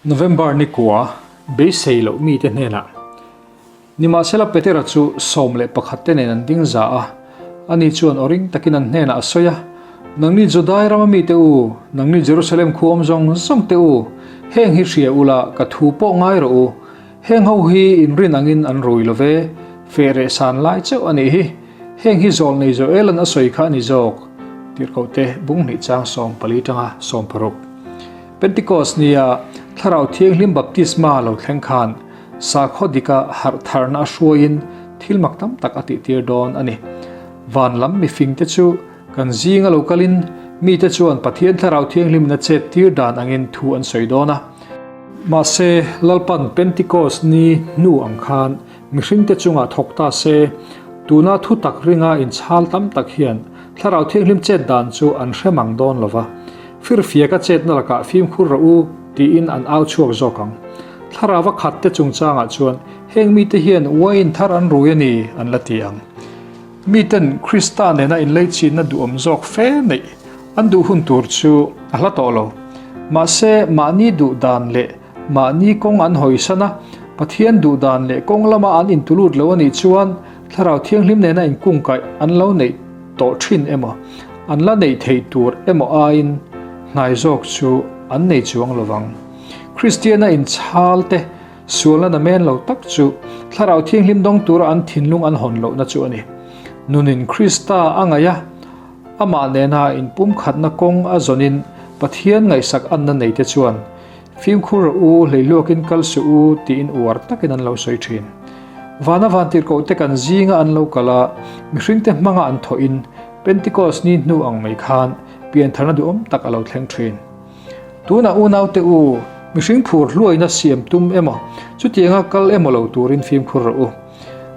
November ni kua beisei loh mite hnenah Nimahsela Petera chu 11 te nen an ding za a, ani chuan aw ring takin an hnenah a sawi a, Nangni Judai rama mite u, nangni Jerusalem khu awm zawng zawng te u, heng hi hria ula ka thu pawh ngai rawh u, heng ho hi inrin angin an rui lo ve, feh reh san lai chauh a nih hi, heng hi zawlnei Joelan a sawi kha a ni zawk, Tirhkohte bung hnih chang 14 tanga 16. Pentikos nia Thlarau Thianghlim baptisma lo thleng khan sakhaw dika harh tharna a hruaiin thil mak tam tak a tihtir dawn a ni. Van lam mifingte chu kan zinga lo kalin mite chuan Pathian Thlarau Thianghlimin a chet tir dan angin thu an sawi dawn a. Mahse, Lalpan Pentikos ni hnu ang khan mihringte chungah thawk ta se, tuna thu tak ringa inchhal tam tak hian Thlarau Thianghlim chet dan chu an hre mang dawn lo va. Firfiaka chetna lakah fimkhur rawh u tiin an au chhuak zawk ang. Thlarau a khat te chungchangah chuan heng mite hian uain thar an rui a ni an la ti ang. Miten Krista nena inleichhinna duhawm zawk fe neih an duh hun tur chu a hla tawh lo. Mahse, mahni duh dan leh mahni kawng an hawisan a, Pathian duh dan leh kawng lama an intulut lo a nih chuan Thlarau Thianghlim nena inkungkaih an lo neih tawh thin emaw, an la neih theih tur emaw aiin hnai zawk chu an nei chuang lo vang. Kristiana inchhal te sualna namen lo tak chu Thlarau Thianghlim dawng tura an thinlung an hawn lohna chu a ni. Nunin Krista a ngaih a, amah nena inpumkhatna kawng a zawnin Pathian ngaihsak anna neite chuan fimkhur rawh u, hleihluakin kal suh u tiin uar takin an lo sawi thin. Vana vantirhkohte kan zinga an lo kal a, mihringte hmanga an thawhin Pentikos ni hnu ang mai khan piantharna duhawm tak a lo thleng thin. Tunah unaute u, mihring phur hluaina siam tum emaw, chutianga kal emaw lo turin fimkhur rawh u.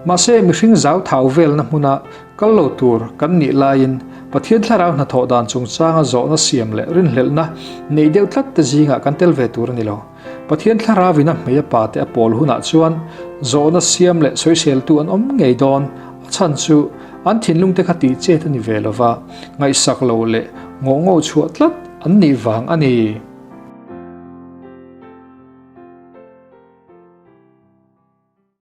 Mahse, mihring zau thau velna hmuna kal lo tur kan nih laiin Pathian thlarau hnathawh dan chungchanga zawhna siam leh rinhlelhna neih deuh tlat te zingah kan tel ve tur a ni lo. Pathian thlarauin a hmei a pate a pawl hunah chuan zawhna siam leh sawiseltu an awm ngei dawn. A chhan chu an thinlungte kha tihchet a ni ve lova, ngaihsak lo leh ngawh ngawh chhuah tlat an nih vang a ni.